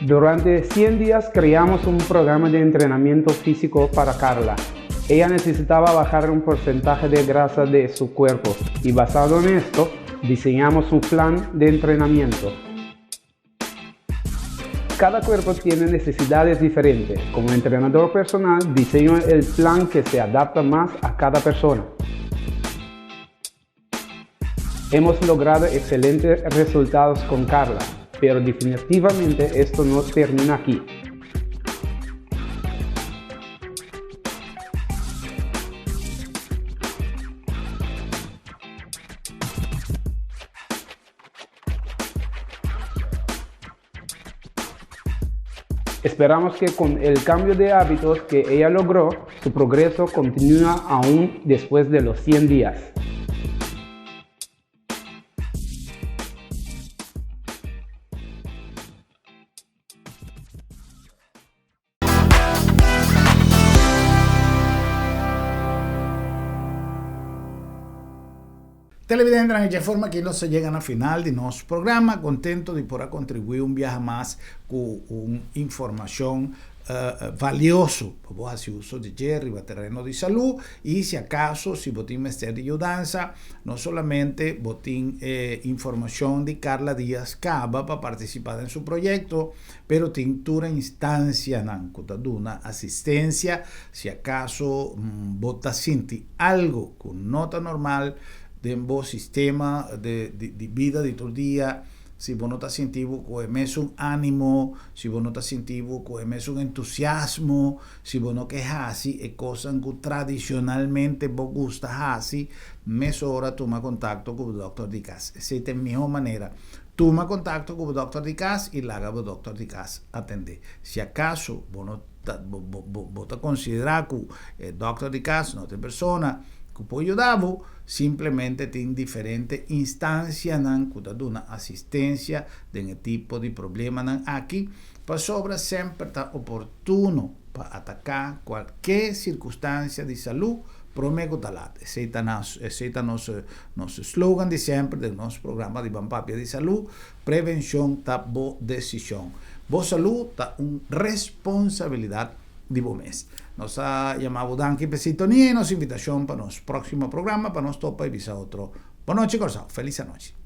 Durante 100 días creamos un programa de entrenamiento físico para Carla. Ella necesitaba bajar un porcentaje de grasa de su cuerpo y basado en esto, diseñamos un plan de entrenamiento. Cada cuerpo tiene necesidades diferentes. Como entrenador personal, diseño el plan que se adapta más a cada persona. Hemos logrado excelentes resultados con Carla, pero definitivamente esto no termina aquí. Esperamos que con el cambio de hábitos que ella logró, su progreso continúa aún después de los 100 días. Televidentenan dje forma aki nos a yega na final di nos programa. Contento di por a contribui un biaha mas cu un informacion valioso pa bo haci uso di dje riba tereno di salud y si acaso si bo tin mester di yudansa no solamente bo tin e informacion di Carla Diaz caba pa participa den su proyecto pero tin tur e instancianan cu ta duna asistencia si acaso bo ta sinti algo cu no ta normal den bo sistema di bida di tur dia. Si bo no ta sinti bo ku e mesun ánimo, si bo no ta sinti bo ku e mesun entusiasmo, si bo no ke hasi e kosnan ku tradishonalmente bo gusta hasi, mesora tuma kontakto ku bo dòkter di kas. Esei ta e mihó manera. Tuma kontakto ku bo dòkter di kas i laga bo dòkter di kas atendé. Si akaso bo no ta bo bo bo ta konsiderá ku e dòkter di kas no ta e persona ku por yuda bo, Simplemente tin diferente instancianan cu ta duna asistencia den e tipo di problemanan aki, pasobra semper ta oportuno pa ataca cualke circunstancia di salud prome cu ta lat. Esey ta nos, esey ta nos, nos slogan di semper den nos programa di Ban Papia di Salud, Prevencion ta bo decision. Bo salud ta un responsabilidad di bo mes. Nos a yama bo danki p'e sintonia i nos invitashon pa nos próksimo programa pa nos topa i bisa otro. Bonochi Kòrsou. Felis anochi.